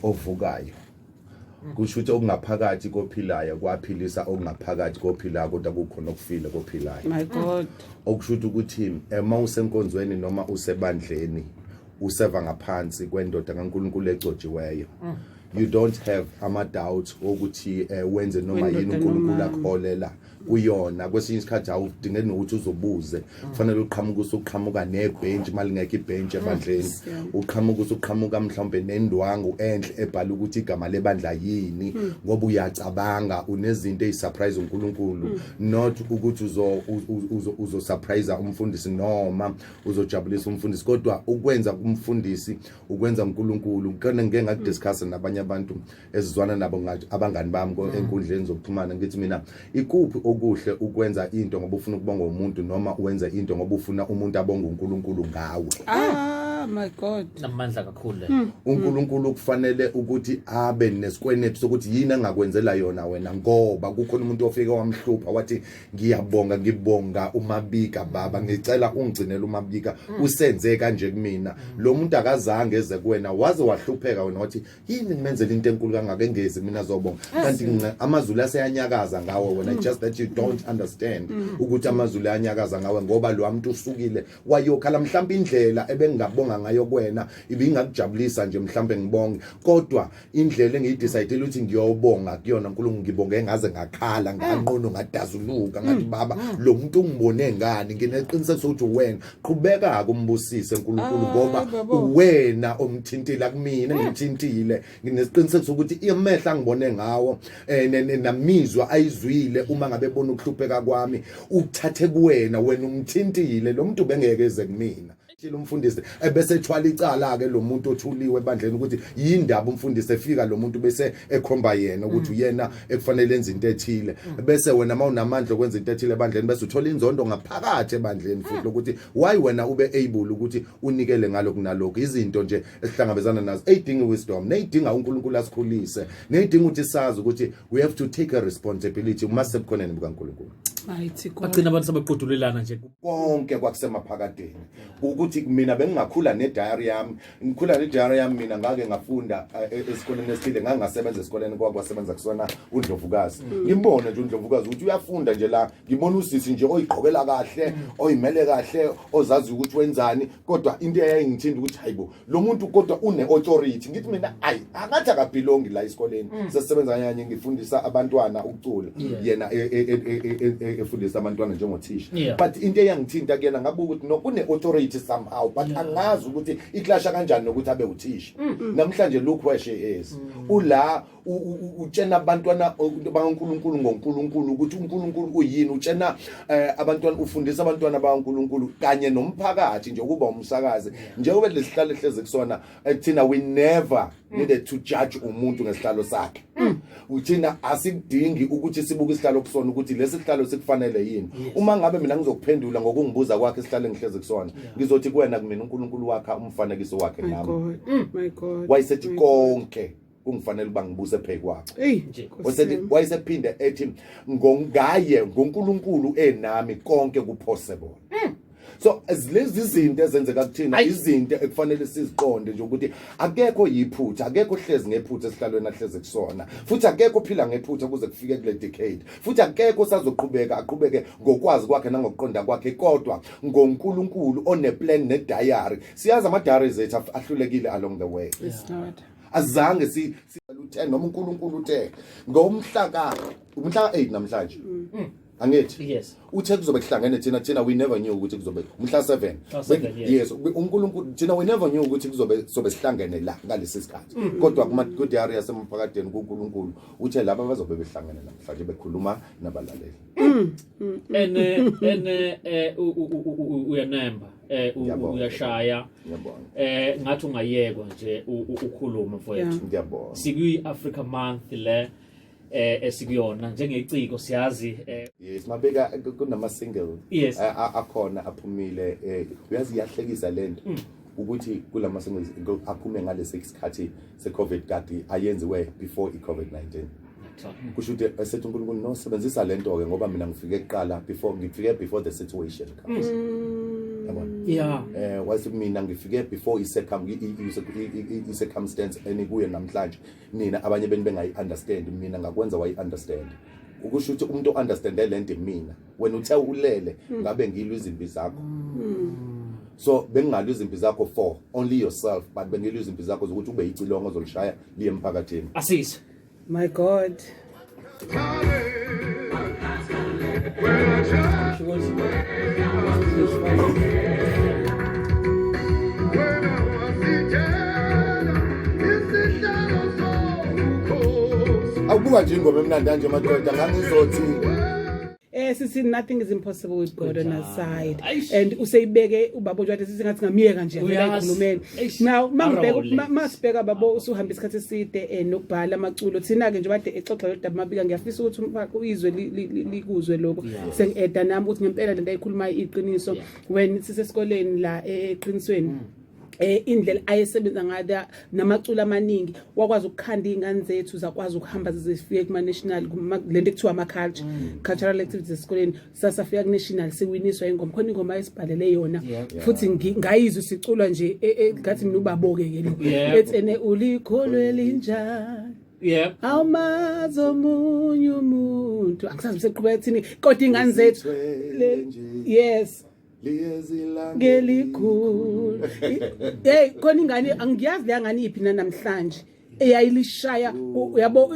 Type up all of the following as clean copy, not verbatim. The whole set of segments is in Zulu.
Ovukayo kusho ukuthi okungaphakathi kophilayo kwaphilisa okungaphakathi kophilayo, kodwa kukhona okufile kophilayo. My God. Okusho ukuthi uma usenkonzweni noma usebandleni, useva ngaphansi kwendoda kaNkulunkulu egcotshiweyo, you don't have ama doubts ukuthi wenze noma yini Wendoda uNkulunkulu noma akuholela kuyona. Kwesinye isikhathi awudingeki nokuthi uzobuze, kufanele uqhamuke usuqhamuka nebhenji malingekho ibhenji ebandleni, uqhamuka usuqhamuka mhlawumbe nendwangu enhle ebhala ukuthi igama lebandla yini, ngoba uyacabanga unezinto ezisurprise uNkulunkulu, not ukuthi uzo surprise umfundisi noma uzojabulisa umfundisi, kodwa ukwenza kumfundisi ukwenza uNkulunkulu. Kene ngike ngakudiscuss nabanye abantu esizwana nabo, ngathi abangani bami enkundleni zokuxhumana, ngithi mina, ikuphi okuhle, ukwenza into ngoba ufuna ukubonga umuntu noma wenza into ngoba ufuna umuntu abonge uNkulunkulu ngawe? Ah, my God. Namandla kakhulu le. UNkulunkulu kufanele ukuthi abe nesikwenetu sokuthi yini angakwenzela yona wena, ngoba kukhona umuntu ofike wamhlupha wathi, "Ngiyabonga, ngibonga uMabika, baba, ngicela ungigcinele uMabika, usenze kanje kumina." Lo muntu akazange eze kuwena, waze wahlupheka wena, wathi, "Yini ngimenzela into enkulu kangaka engezi mina zobonga?" Kanti amazulu aseyanyakaza ngawe wena, just that you don't understand ukuthi amazulu ayanyakaza ngawe, ngoba lo muntu usukile wayokhala. Mhlawumbe indlela ebengingabonga ngayo kuwena ibingakujabulisa nje, mhlawumbe ngibonge, kodwa indlela engiyidecide ukuthi ngiyobonga kuyona uNkulunkulu, ngibonge ngaze ngakhala, nganqono, ngadazuluka, ngathi, "Baba, lo muntu ungibone ngani? Ngineqiniseko sokuthi wena qhubeka kumbusise uNkulunkulu, Ah, ngoba babo. uwena omthintile kumina, ngimthintile. Nginesiqiniseko sokuthi amehlo angibone ngawo namizwa ayizwile uma ngabe ebona ukuhlupheka kwami, ukuthathe kuwena. Wena umthintile lo muntu, bengeke eze kumina." Tshela umfundisi, ebese ethwala icala ke lo muntu othuliwe ebandleni ukuthi yindaba umfundisi efika lo muntu bese ekhomba yena ukuthi uyena ekufanele enze into ethile, bese wena mawunamandla okwenza into ethile ebandleni, bese uthola inzondo ngaphakathi ebandleni futhi lokuthi why wena ube able ukuthi unikele ngalokhu nalokhu. Izinto nje esihlangabezana nazo eyidinga wisdom, neyidinga uNkulunkulu asikhulise, neyidinga ukuthi sazi ukuthi we have to take a responsibility uma sebukhoneni bukaNkulunkulu. Mighty God. Bagcina abantu sebequdulelana nje. Konke kwakusemaphakadeni, ukuthi mina bengingakhula ne-diary yami, ngikhula ne-diary yami. Mina ngake ngafunda esikoleni esithile, ngangasebenza esikoleni kwakwasebenza kusona uNdlovukazi. Ngibone nje uNdlovukazi ukuthi uyafunda nje la, ngibona usisi nje oyigqokela kahle, oyimele kahle, ozazi ukuthi wenzani, kodwa into eyayingithinta ukuthi hayibo, lo muntu kodwa une-authority. Ngithi mina, ayi, angathi akabelongi la esikoleni. Sesisebenza kanye, ngifundisa abantwana ukucula, yena efundisa abantwana njengothisha, but into eyangithinta kuyena, ngabuka ukuthi no, une-authority somehow, but angazi ukuthi iclasha kanjani nokuthi abe uthisha. Namhlanje look where she is, ula utshena abantwana bakaNkulunkulu ngoNkulunkulu, ukuthi uNkulunkulu uyini. Utshena abantwana, ufundisa abantwana bakaNkulunkulu kanye nomphakathi nje ukuba umsakazi, njengoba lesihlalo ehleze kusona. Thina we never needed to judge umuntu ngesihlalo sakhe. Uthina asikudingi ukuthi sibuke isihlalo kusona ukuthi lesi sihlalo sikufanele yini. Uma ngabe mina ngizokuphendula ngokungibuza kwakhe isihlalo engihlezi kusona, ngizothi kuwena, kumina uNkulunkulu wakha umfanekiso wakhe My nami. God. My God. Wayesethi My God. konke kungifanele uba ngibuse phezu kwakho. Hey. Nje. Nkosi Wasethi yami. wayesephinde ethi ngongaye ngoNkulunkulu enami konke kupossible. So as lezi izinto ezenzeka kuthina, izinto ekufanele siziqonde nje ukuthi akekho yiphutha, akekho hlezi ngephutha esihlalweni ahleze kusona, futhi akekho ophila ngephutha kuze kufike kule decade, futhi akekho sazoqhubeka aqhubeke ngokwazi kwakhe nangokuqonda kwakhe, kodwa ngoNkulunkulu one-plan ne-diary. Siyazi ama diaries ethu ahlulekile along the way. Yes, Lord. Azange si uthe noma uNkulunkulu uthe ngomhla ka umhla ka 8 namhlanje, angithi? Yes. Uthe kuzobe kuhlangene thina. Thina we never knew ukuthi kuzobe umhla 7. Mhla 7, yes. Yes, uNkulunkulu, thina we never knew ukuthi kuzobe sobe sihlangene la ngalesi sikhathi, kodwa kuma ku-diary yasemphakathini kuNkulunkulu uthe laba bazobe behlangene namhlanje bekhuluma nabalaleli. Ene uyanemba, Ngiyabonga. uyashaya. Ngiyabonga. Ngathi ungayekwa nje ukhulume, mfowethu. Ngiyabonga. Sikwi Africa Month le esikuyona, njengeciko siyazi Yes, mabeka, kunama single akhona aphumile. Uyazi iyahlekisa lento ukuthi kulama singles aphume ngalesi sikhathi se-COVID, kade ayenziwe before i-COVID-19. Kusho ukuthi esethi uNkulunkulu, no, sebenzisa lento ke, ngoba mina ngifike kuqala before, ngifike before the situation comes. Yabona? Wathi mina ngifike before i-circumstance enikuyo namhlanje, nina abanye beni bengayi-understand, mina ngakwenza wayi-understand. Ukusho ukuthi umuntu o-understande le nto mina, wena uthe ulele ngabe ngilwa izimpi zakho. So bengingalwa izimpi zakho for only yourself, but bengilwa izimpi zakho zokuthi ube yicilongo ozolishaya liye emphakathini. Asise. My God. Awubuka nje ingoma emnandi kanje madoda, ngangizothi Sithi nothing is impossible with God on our side. Eish. And useyibeke ubaba nje sithi ngathi ngamiyeka nje vele Uyazi. ayikhulumele. Eish. Now mangibheka Arole. masibheka babo, usuhamba isikhathi eside nokubhala amaculo. Thina ke nje bade exoxa lodaba mabika, ngiyafisa ukuthi uyizwe likuzwe lokho. Sengi-eda nami ukuthi ngempela lento ayikhulumayo iqiniso. When sisesikoleni la eqinisweni, indlela ayesebenza ngayo namaculo amaningi, wakwazi ukukhanda izingane zethu zakwazi ukuhamba zize zifike kuma national, lento ekuthiwa ama culture cultural activities esikoleni. Sasafika ku national siwiniswa ingoma, khona ingoma ayisibhalele yona futhi ngayizwa isiculwa nje ngathi mina ubaboke ke lo ethi ene ulikholo elinjani awumazi omunye umuntu, angisazi seqhubeka ethini, kodwa ingane zethu Usithwele nje. Yes. Liyezilanga Ngelikhulu. Hey, khona ingane, angiyazi leya ngane iphi namhlanje, eyayilishaya uyabo,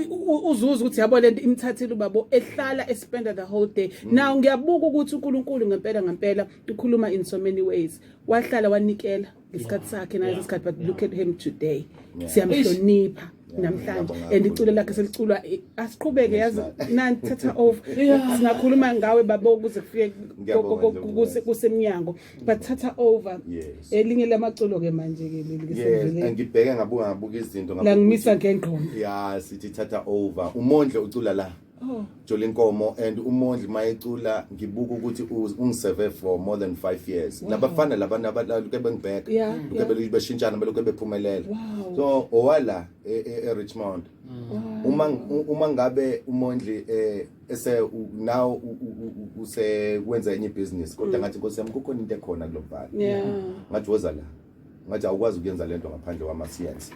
uzuza ukuthi yabo lento imthathile ubabo ehlala espenda the whole day. Now ngiyabuka ukuthi uNkulunkulu ngempela ngempela ukhuluma in so many ways. Wahlala wanikela ngesikhathi sakhe naleso sikhathi, but look at him today. Siyamhlonipha namhlanje Ngiyabonga and kakhulu. Iculo lakhe seliculwa, asiqhubeke, yazi nani, thatha off. Singakhuluma ngawe babo kuze kufike Ngiyabonga, Ndlovu. kusemnyango, but thatha over. Elinye lamaculo ke manje ke leli ke sevele Ngibheke ngabuka izinto, ngabuka la ngimisa ukuthi- ngengqondo. Ya, sithi thatha over. Umondli ucula la. Oh. Jola Inkomo, and umondli mayecula ngibuka ukuthi ungiserve for more than 5 years. Labafana labana abalokhe bengibheka. Lokhe beshintshana, belokhe bephumelela. So owala e Richmond. Uma ngabe umondli ese now use wenza enye business, kodwa ngathi Nkosi yami, kukhona into ekhona kulomfana. Ngathi woza la, ngathi awukwazi ukuyenza lento ngaphandle kwama-science.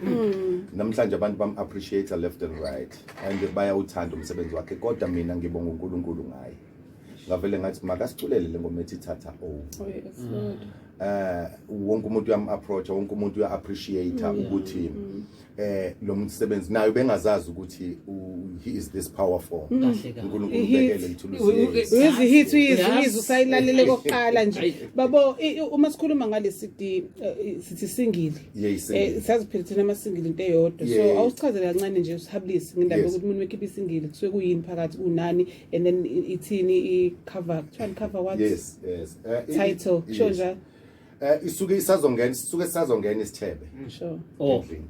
Namhlanje abantu bam-appreciate left and right and bayawuthanda umsebenzi wakhe, kodwa mina ngibonga uNkulunkulu ngaye. Ngavele ngathi makasiculele le ngoma ethi thatha over. Oh yes, Lord. Wonke umuntu uyam-approach, wonke umuntu uya-appreciate ukuthi lo msebenzi nayo bengazazi ukuthi he is this powerful. Kahle kahle. uNkulunkulu I-hit. ubekele lithuluzi, yes. Uyizwa hit, uyizwa Yes. uyizwa usayilalele kokuqala nje. Ayi. Babo, uma sikhuluma ngale CD, sithi single. Yes, single. Sazi phela thina ama single into eyodwa. So awusichazele kancane nje, usihabilise ngendaba yokuthi umuntu wekhipha isingle kusuke kuyini phakathi, kunani, and then ithini i cover, kuthiwa cover what? Yes. Title, kusho njalo. Isuke isazongena, isuke sisazongena isithebe endlini.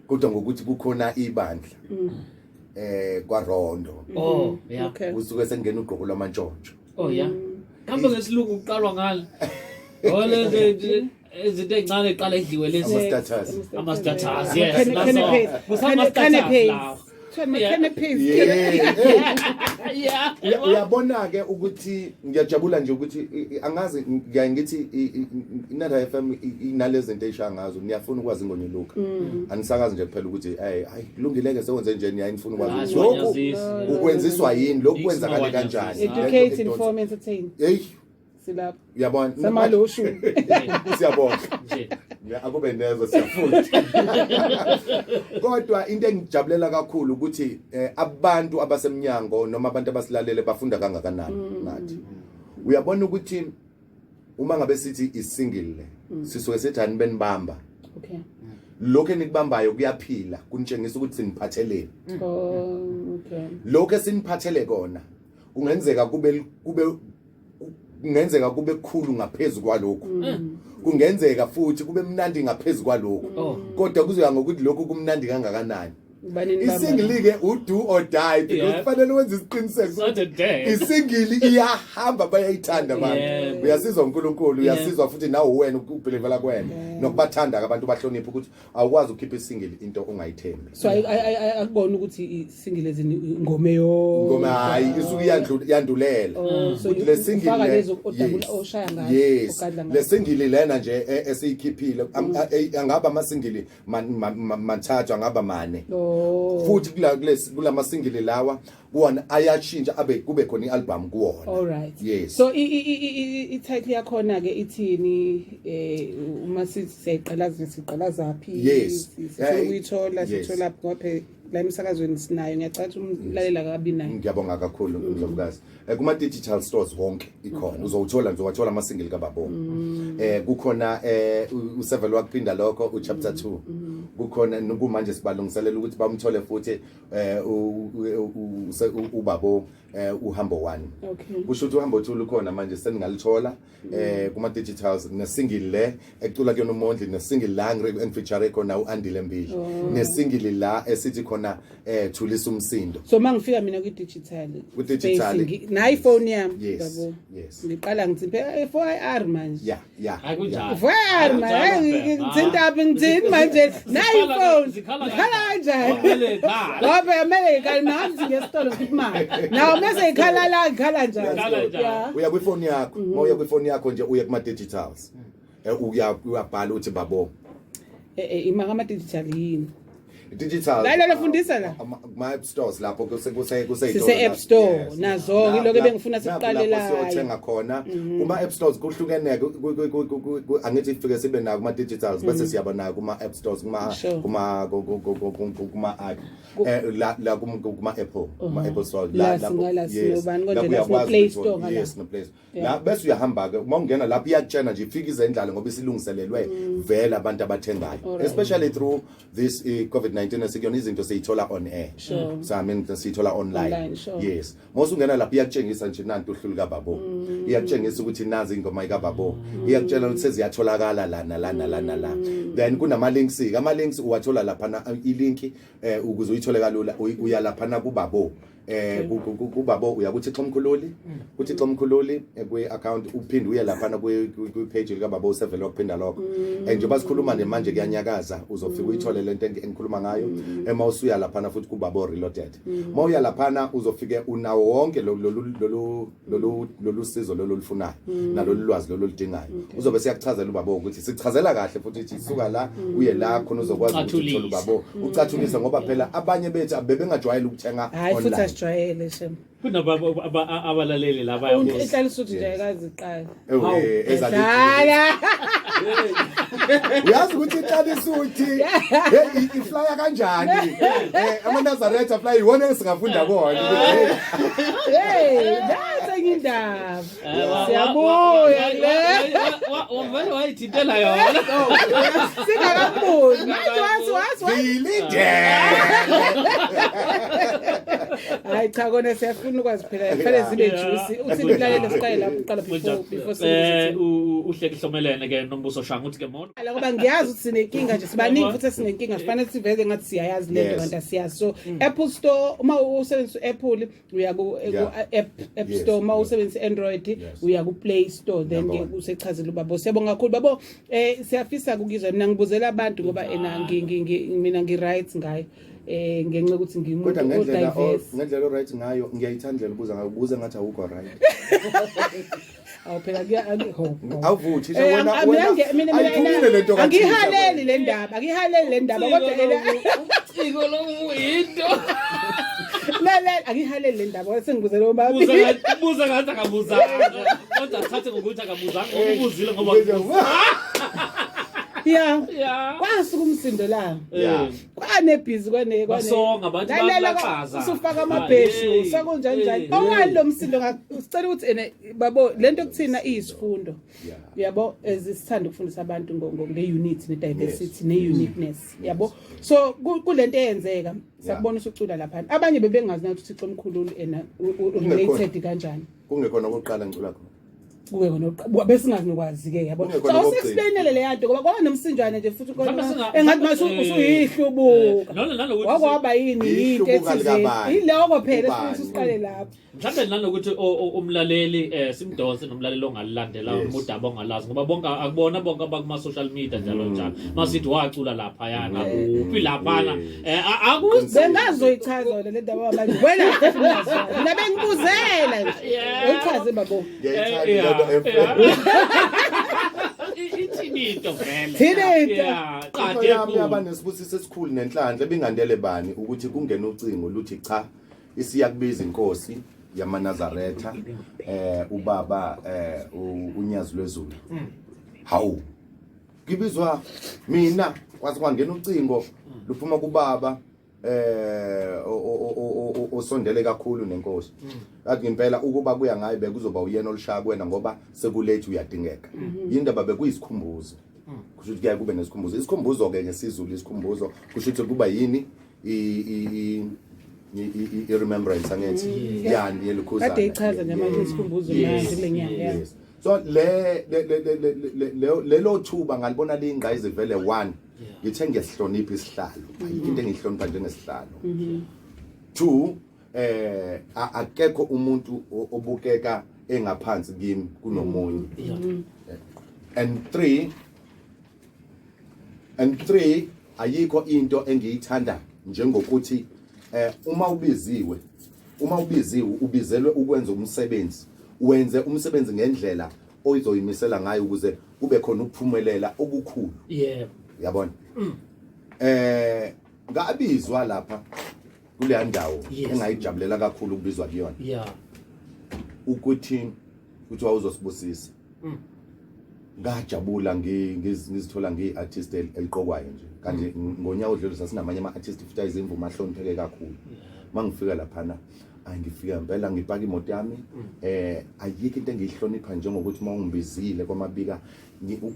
Kodwa ngokuthi kukhona ibandla kwaRondo, kusuke sengena ugqoko lwamantshontsho. Oh yeah. Kambe ngesilungu kuqalwa ngalo. Oh, lezi izinto ey'ncane eqala idliwe lezi. Ama-starters. Ama-starters, yes, that's all. Canapés. Kusama-starters Canapés. lawo. Kuthiwa canapés. Uyabona ke ukuthi ngiyajabula nje ukuthi angazi, ngiyaye ngithi iNanda FM inalezi zinto eyishaya ngazo. Niyafuna ukwazi ngonyuluka, anisakazi nje kuphela ukuthi hey, hayi, kulungile ke, sewenze nje, niyaye nifuna ukwazi Hayi, ukuthi lokhu siwanyazisa. ukwenziswa yini lokhu, Nix kwenzakale mawanyazisa. kanjani. Educate, inform, entertain. Hey. Silapho. Uyabona. Samaloshu. Siyabonga. Nje. Ya, akube nezo, siyafunda. Kodwa into engijabulela kakhulu ukuthi abantu abasemnyango noma abantu abasilalele bafunda kangakanani nathi. Uyabona ukuthi uma ngabe sithi isingle le, sisuke sithi anibenibamba. Lokho enikubambayo kuyaphila, kunitshengisa ukuthi siniphatheleni. Oh, okay. Lokho esiniphathele kona kungenzeka kube kungenzeka kube kukhulu ngaphezulu kwalokho, kungenzeka futhi kube mnandi ngaphezulu kwalokho, kodwa kuzoya ngokuthi lokhu kumnandi kangakanani. Ubani nibamba? Isingle ke u do or die because kufanele wenze isiqiniseko Sudden death. Isingle iyahamba, bayayithanda abantu. Uyasizwa uNkulunkulu, uyasizwa futhi nawe wena ukubelievela kuwena nokubathanda abantu, bahloniphe ukuthi awukwazi ukukhipha isingle into ongayithembi. So akubona ukuthi isingle ezini ingoma eyo Ngoma hayi, isuke yandulela. Oh, so Ukuthi le single ufaka le lezo odabula, oshaya ngazo, ogadla ngazo. Le single lena nje esiyikhiphile angaba amasingle mathathu, angaba mane. Futhi kula kulama single lawa kuwona ayashintsha abe kube khona ialbum kuwona. All right. Yes. So i title yakhona ke ithini, uma sithi siyayiqalaza, siqalazaphi? Sifuna ukuyithola, sithola ngoba phela la emsakazweni sinayo, ngiyacatha umlalela kabi nayo. Ngiyabonga kakhulu, Ndlovukazi. Kuma digital stores wonke ikhona, uzowuthola, uzowathola ama single kaBabo. Kukhona usevel wakuphinda lokho, u chapter 2 kukhona. Kumanje sibalungiselela ukuthi bamthole futhi ubabo uhambo 1. Kusho ukuthi uhambo 2 lukhona manje, seningalithola kuma digitals, ne single le ecula kuyona uMondli, ne single la engifeature khona uAndile Mbili, ne single la esithi khona thulisa umsindo. So mangifika mina kwi digital Ku-digital. space, nayi phone yami, Yes. yabo. Yes. Ngiqala ngithi 4IR manje. Yeah. Hayi, kunjalo. 4IR manje ngithinta phi, ngithini manje, nayi phone. Zikhala. Ngikhala kanjani? Kumele ikhala. Ngoba kumele ikhala nami ngesitolo ngikhipha imali. Nawo mase ikhala la, ngikhala njani? Ikhala njani? Yeah. Uya kwifoni yakho, uma uya kwifoni yakho nje uye kuma digitals, uya uyabhala uthi Babo. Ima kama digital yini? Digital. La, la, la, fundisa la. Kuma app stores lapho kuse Sise App Store, nazo-ke lokho ebengifuna siqale la layo. Siyothenga khona kuma app stores, kuhlukene angithi ifike sibe nako kuma digitals, bese siyaba nako kuma app stores, kuma kuma kuma app la kuma Apple, kuma Apple Store. La singala sinobani konje, la sino Play Store ngala. Yes, no Play Store la, bese uyahamba ke uma ungena lapho iyakutshena nje, ifika izendlalo ngoba isilungiselelwe vele abantu abathengayo, especially through this COVID-19 esikuyona, izinto siyithola on air. So I mean siyithola online. Online, sure. Yes, mawusungena lapho iyakutshengisa nje nantu uhlu likaBabo, iyakutshengisa ukuthi nazi ingoma ikaBabo, iyakutshela ukuthi seziyatholakala la nala nala nala. Then kunama links ke, ama links uwathola lapha na i-link ukuze uyithole kalula, uya lapha na kuBabo, kubabo uya kuThixo Mkhululi, kuThixo Mkhululi kwi account, uphinde uye lapha na kwi page lika Babo usevele wakuphinda lokho. Njengoba sikhuluma nje manje kuyanyakaza, uzofika uyithole lento engikhuluma ngayo. Ema usuya lapha na futhi kuBabo Reloaded, mawuya lapha uzofike unawo wonke lolu sizo lolu olufunayo nalolu lwazi lolu oludingayo. Uzobe siyakuchazela ubabo ukuthi sichazela kahle futhi ithi suka la uye la khona uzokwazi ukuthi uthole Ucathulise. ubabo, ucathulise, ngoba phela abanye bethu bebengajwayele ukuthenga Hayi futhi online. asijwayele shem. Kunaba abalaleli la bayabuza. Ihlala isuthu nje ayikazi iqala. Ewe, Hawu. ezalithi Dlala. Uyazi ukuthi ihlala isuthi, hey, iflya kanjani? AmaNazaretha fly iwona esingafunda kona ukuthi, hey. Hey, that's enye indaba. Siyabuya le. Wavele wayithintela yona. Singakaboni. Manje wathi wathi wathi. Ngiyilindele. Hayi cha, kona siyafuna ukwazi phela. Kufanele zibe juicy. Uthi mlalelo, siqale lapho uqala before Uhleke hlomelene ke nombuso shanga uthi ke molo. Ala ngoba ngiyazi ukuthi sinenkinga nje, sibaningi futhi esinenkinga, sifanele siveze ngathi siyayazi lento, kanti asiyazi. So Apple Store, uma usebenzisa u-Apple uya ku app store, uma usebenzisa Android uya ku Play Store, then Number ke one. usechazile ubabo. Siyabonga kakhulu babo, siyafisa ukuzwa. Mina ngibuzela abantu ngoba ena mina ngi right ngayo ngenxa yokuthi ngimuntu Kodwa ngendlela o-diverse. Ngendlela o-right ngayo, ngiyayithanda indlela ubuza ngayo, ubuza ngathi awukho right. Awu phela kuya ho. Awuvuthi nje Eh, wena mina wena mina ayiphumile lento kaThisha. Angihaleli le ndaba, angihaleli le ndaba, kodwa ena Uciko lo into. La la, angihaleli le ndaba, sengibuzele Buza omabili. Buza ngathi akabuzanga. Kodwa athathe ngokuthi akabuzanga, ngoba ubuzile ngoba Kwasuka umsindo la. Kwanebhizi kwane kwane. Basonga, bathi Lalela, bayaxaza. Usufaka amabheshu, sekunjani njani. Owani lo msindo, sicela ukuthi ene babo lento kuthina iyisifundo. Yabo, ezisithanda ukufundisa abantu nge-unity ne-diversity ne-uniqueness, yabo. So kulento eyenzeka siyakubona usucula lapha, abanye bebengazi nathi uThixo omkhulu ena related kanjani. Kungekhona okokuqala ngicula khona. Kube khona besingazi nokwazi ke yabo. Kungekho So nokugcina. awusi-explainele leya nto ngoba kwaba nomsinjwana nje futhi Mhlawumbe kodwa singa- engathi mase usuyihlubuka. Nalokuthi Wakwaba yini into Ihlubuka ethizeni. likabani? Yiloko phela Ubani? esifuna siqale lapho. Mhlawumbe nanokuthi umlaleli simdonse nomlaleli ongalilandela udaba ongalazi ngoba bonke akubona bonke abakuma social media njalo njalo masithi wacula laphayana kuphi laphana aku Bengazoyichaza le ndaba manje. Wena mina bengibuzela nje. Uyichaze babo. Ngiyayithanda lento Ithini into vele? Thini into? Yeah, Into qade yami enkulu. yaba nesibusiso esikhulu nenhlanhla ebingandele bani ukuthi kungene ucingo luthi cha isiyakubiza inkosi yamaNazaretha ubaba uNyazi lwezulu. Hawu. Ngibizwa mina kwaze kwangena ucingo luphuma kubaba osondele kakhulu nenkosi. Athi ngempela ukuba kuya ngaye bekuzoba uyena olushaya kuwena ngoba sekulate uyadingeka. Yindaba bekuyisikhumbuzo. Kusho ukuthi kuyaye kube nesikhumbuzo. Isikhumbuzo ke ngesiZulu isikhumbuzo kusho ukuthi kuba yini i i remembrance angithi yani yelukhuzana. Kade ichaza nje manje isikhumbuzo manje kule nyanga. Yeah. Yes. So le le le le le lelo thuba ngalibona liyingqayizivele one. Ngithe ngiyasihlonipha isihlalo. Ayikho into engiyihlonipha njengesihlalo. Two akekho umuntu obukeka engaphansi kimi kunomunye. And three ayikho into engiyithanda njengokuthi uma ubiziwe ubizelwe ukwenza umsebenzi, wenze umsebenzi ngendlela oyizoyimisela ngayo ukuze kube khona ukuphumelela okukhulu. Yebo. Uyabona? Ngabizwa lapha kuleya ndawo engayijabulela kakhulu ukubizwa kuyona. Yeah. Ukuthi kuthiwa uzosibusisa. Ngajabula ngizithola ngiyi-artist eliqokwayo nje. Kanti ngonyaka odlule sasinamanye ama-artist futhi ayizimvuma ahlonipheke kakhulu. Mangifika laphana angifika impela ngipaka imoto yami ayikho into engiyihlonipha njengokuthi uma ungibizile kwaMabika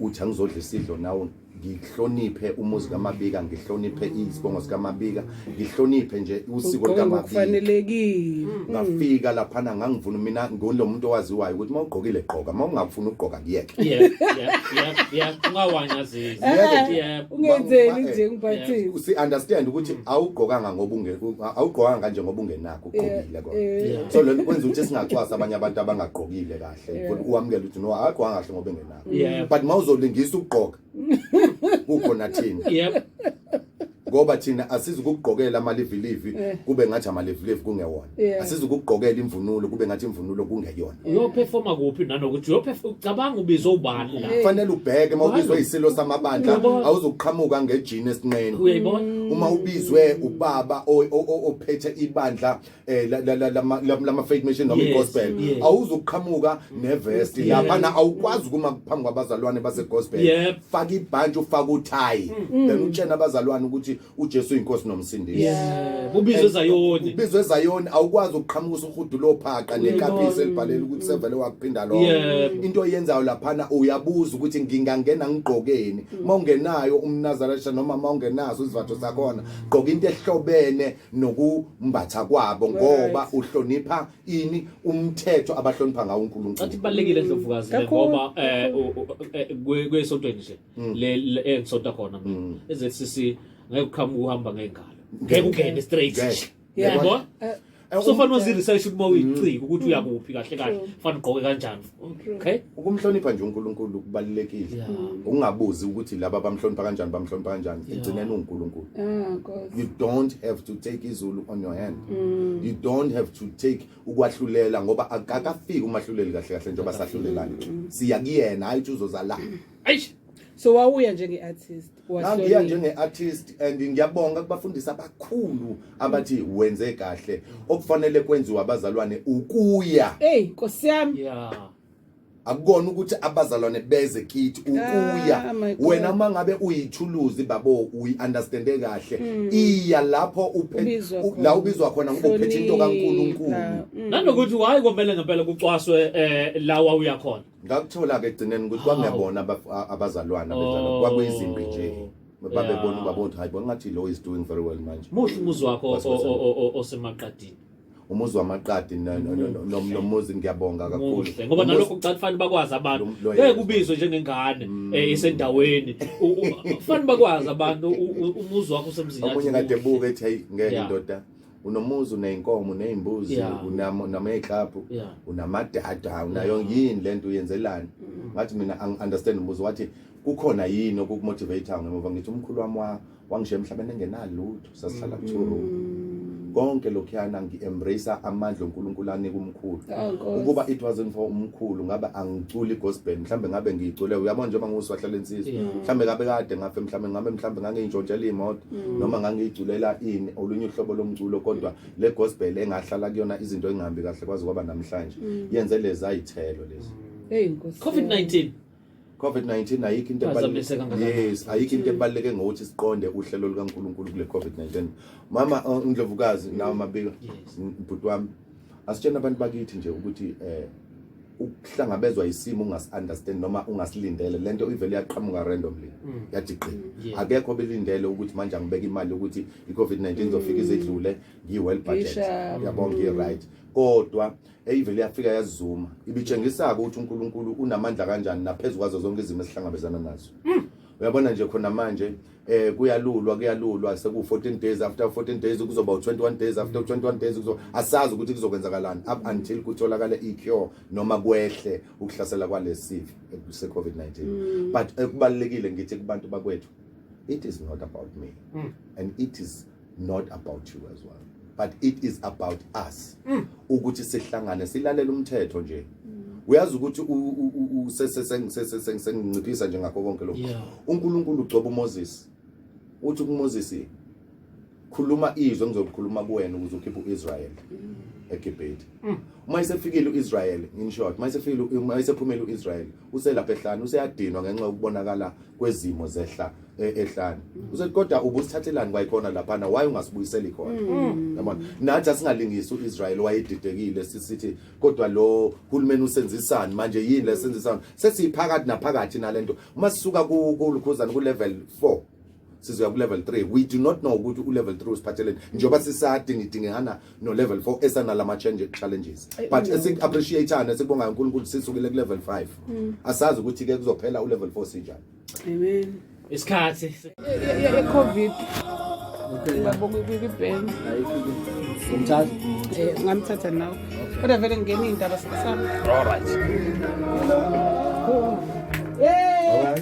uthi angizodla isidlo nawe ngihloniphe umuzi kaMabika, ngihloniphe isibongo sikaMabika, ngihloniphe nje usiko likaMabika. Kufanelekile. Ngafika laphana ngangivuna mina ngilo muntu owaziwayo ukuthi uma ugqokile gqoka, uma ungafuni ukugqoka kuyeke. Yeah, yeah, yeah, yeah. Ungawanyazisi. Yeah. Ungenzeli nje ngiphathile. Si understand ukuthi awugqokanga ngoba awugqokanga kanje ngoba ungenakho ugqokile kona. So lento kwenza ukuthi singacwasa abanye abantu abangagqokile kahle. Uwamukele ukuthi no akugqokanga kahle ngoba engenakho. But mawuzolingisa ukugqoka kukhona thina. Yep. Ngoba thina asizukugqokela amalivilivi kube ngathi amalivilivi kungewona. Asizukugqokela imvunulo kube ngathi imvunulo kungeyona. Uyoperforma kuphi nanokuthi uyoperforma ubizwe ubani la? Kufanele ubheke mawubizwe isilo samabandla awuzuqhamuka ngejini esinqeni. Uyayibona? Uma ubizwe ubaba ophethe ibandla lama faith mission noma igospel awuzuqhamuka nevest lapha na awukwazi ukuma phambi kwabazalwane base gospel. Faka ibhantshi ufaka uthayi then utshena abazalwane ukuthi uJesu uyinkosi nomsindisi. Ubizwe eZayoni. Ubizwe eZayoni awukwazi ukuqhamuka usuhudu lophaqa nekapisi elibhalela ukuthi sevele wakuphinda lokho. Into oyenzayo laphana uyabuza ukuthi ngingangena ngigqokeni. Uma ungenayo umNazaretha noma uma ungenaso isivatho sakhona gqoka into ehlobene nokumbatha kwabo ngoba uhlonipha ini umthetho abahlonipha ngawo uNkulunkulu. Athi kubalekile Ndlovukazi ngoba kwesontweni nje le engisonta khona mina eZCC ngeke uqhamuke uhamba ngengalo. Ngeke ungene straight. Yabo? So fanele wazi research uma uyicika ukuthi uyakuphi kahle kahle, fanele ugqoke kanjani. Okay? Ukumhlonipha nje uNkulunkulu kubalulekile. Ungabuzi ukuthi laba bamhlonipha kanjani, bamhlonipha kanjani. Igcineni uNkulunkulu. You don't have to take izulu on your hand. You don't have to take ukwahlulela ngoba akakafiki umahluleli kahle kahle njengoba sahlulelana. Siya kuyena hayi uthi uzoza la. Eish. So wawuya njenge-artist? Ngangiya njenge-artist and ngiyabonga kubafundisi abakhulu abathi wenze kahle. Okufanele kwenziwe abazalwane ukuya. Hey Nkosi yami. Yeah. Akukona ukuthi abazalwane beze kithi ukuya. Wena mangabe uyithuluzi babo uyiunderstande kahle. Iya lapho la ubizwa khona ngoba uphethe into kaNkuluNkulu. Nanokuthi why komele ngempela kucwaswe lawa uya khona. Ngakuthola ke egcineni ukuthi kwangiyabona abazalwane abezalwane kwakuyizimbi nje. Babebona ubaba uthi hayi bona ngathi lo is doing very well manje. Muhle umuzi wakho osemaqadini. Umuzi wamaqadi nomuzi, ngiyabonga kakhulu. Muhle ngoba nalokho kucala kufanele bakwazi abantu. Ngeke ubizwe njengengane eh, esendaweni. Kufanele bakwazi abantu umuzi wakho usemzinyathi. Omunye kade ebuka ethi hey ngeke indoda unomuzi, uneyinkomo, uneyimbuzi, unamayiklabhu, unamadada, unayo yini lento uyenzelani? Ngathi mina angi-understand umuzi, wathi kukhona yini okukumotivate ngemuva. Ngithi umkhulu wami wangishiya emhlabeni engenalutho, sasihlala ku-two room. Konke lokhuyana ngi-embrace amandla uNkulunkulu anika umkhulu. Oh, ukuba it wasn't for umkhulu ngabe angiculi gospel, mhlambe ngabe ngiyicule, uyabona, njengoba ngiwuswahla lensizwa, mhlambe ngabe kade ngafe, mhlambe ngabe mhlambe ngangiyintshontshela imoto noma ngangiyiculela ini olunye uhlobo lomculo, kodwa le gospel engahlala kuyona izinto engahambi kahle kwaze kwaba namhlanje yenze lezi ayithelo lezi. Hey Nkosi. COVID-19. COVID-19 ayikho into Phazamise kangakanani. Yes, ayikho into ebaluleke ngokuthi siqonde uhlelo lukaNkulunkulu kule COVID-19. Mama Ndlovukazi nawe Mabika, bhuti wami, asitshena abantu bakithi nje ukuthi ukuhlangabezwa isimo ungasi-understand noma ungasilindele, lento ivele yaqhamuka randomly, yathi qi. Akekho belindele ukuthi manje angibeka imali ukuthi i-COVID-19 izofika izedlule ngiyi-well budget, yabo, ngiyi-right, kodwa eyivele yafika yazuma, ibitshengisa-ke ukuthi uNkulunkulu unamandla kanjani naphezu kwazo zonke izimo esihlangabezana nazo. Uyabona nje khona manje kuyalulwa, kuyalulwa, seku 14 days, after 14 days kuzoba u21 days, after 21 days kuzo asazi ukuthi kuzokwenzakalani up until kutholakale i-cure noma kwehle ukuhlasela kwalesi se COVID-19. But ekubalekile ngithi kubantu bakwethu, it is not about me and it is not about you as well, but it is about us, ukuthi sihlangane silalele umthetho nje. Uyazi ukuthi senginciphisa nje ngakho konke lokho. UNkulunkulu ugcoba uMoses, uthi kuMoses, khuluma izwi engizokukhuluma kuwena ukuze ukhiphe uIsrael eGibhithe. Uma esefikile uIsrael, in short, uma esefikile, uma esephumele uIsrael, uselapha ehlane, useyadinwa ngenxa yokubonakala kwezimo zehla ehlane. Usethi, kodwa ubusithathelani kwayikhona laphana? Why ungasibuyiseli khona? Yabona, nathi asingalingisi uIsrael wayedidekile, sisithi kodwa lo hulumeni usenzisani manje? Yini lesenzisani? Sesiphakathi naphakathi nalento. Uma sisuka ku kulukhuzana ku level 4 sizoya ku level 3, we do not know ukuthi u level 3 usiphatheleni, njengoba sisadingidingana no level 4 esanalama challenges, but esik appreciate-ana, sikubonga uNkulunkulu, sisukile ku level 5. Asazi ukuthi ke kuzophela u level 4 sinjani. Amen. Isikhathi ye-COVID. Ngiyabonga kwi-bank. Umthatha? Ngamthatha nawe. Kodwa vele ngingena iy'ndaba sami. All right. Yeah.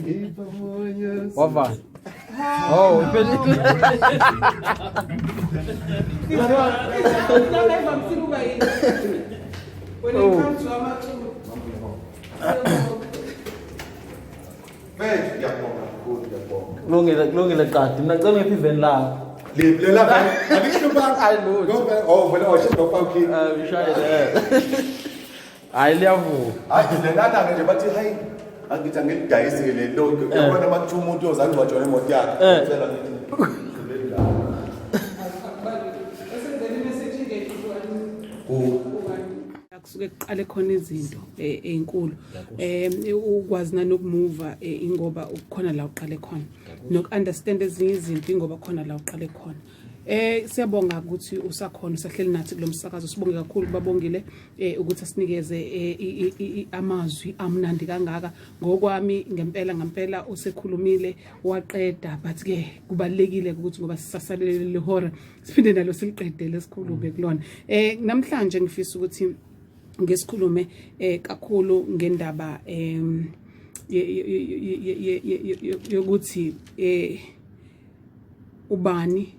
Wavala. Oh, iphelile. Lana ivamisile ukuba yini? When it comes to amaculo. Mfethu, ngiyabonga kakhulu, ngiyabonga. Kulungile, kulungile qadi. Mina ngicela ngiphi iveni lakho. Lela vele alihlupanga. Hayi, lutho. Ngoba oh vele oh shit no Eh, ushayele. Hayi, liyavuka. Hayi, lelana ke nje bathi hayi, angithi angilidayisi ke lelo. Uyabona uma kuthiwa umuntu uyozangcwatshwa nemoto yakhe. Ngicela ngithi leli la. Esenzela i-message ingekho. Ku Kusuke kuqale khona izinto ey'nkulu, ukwazi nanokumuva, ingoba ukukhona la uqale khona, noku-understand ezinye izinto, ingoba khona la uqale khona. Siyabonga ukuthi usakhona, usahleli nathi kulo msakazo. Sibonge kakhulu babongile ukuthi asinikeze amazwi amnandi kangaka. Ngokwami ngempela ngempela usekhulumile waqeda, but ke kubalekile ukuthi ngoba sisasalele lehora siphinde nalo siliqedele sikhulume kulona. Namhlanje ngifisa ukuthi ngesikhulume kakhulu ngendaba yokuthi ubani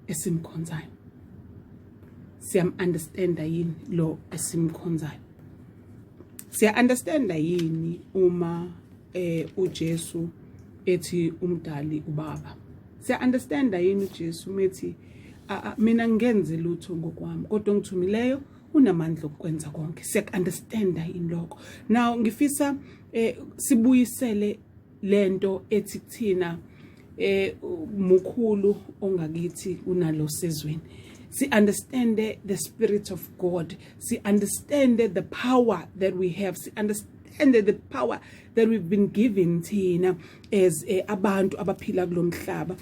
esimkhonzayo, siyam understanda yini lo esimkhonzayo, siya understanda yini uma uJesu ethi umdali ubaba, siya understanda yini uJesu methi mina ngenze lutho ngokwami kodwa ongithumileyo unamandla okwenza konke, siya understanda yini lokho? Now ngifisa sibuyisele lento ethi kuthina mukhulu ongakithi kunalo sezweni. Si understand the spirit of God, si understand the power that we have, si understand the power that we've been given thina as abantu abaphila kulomhlaba.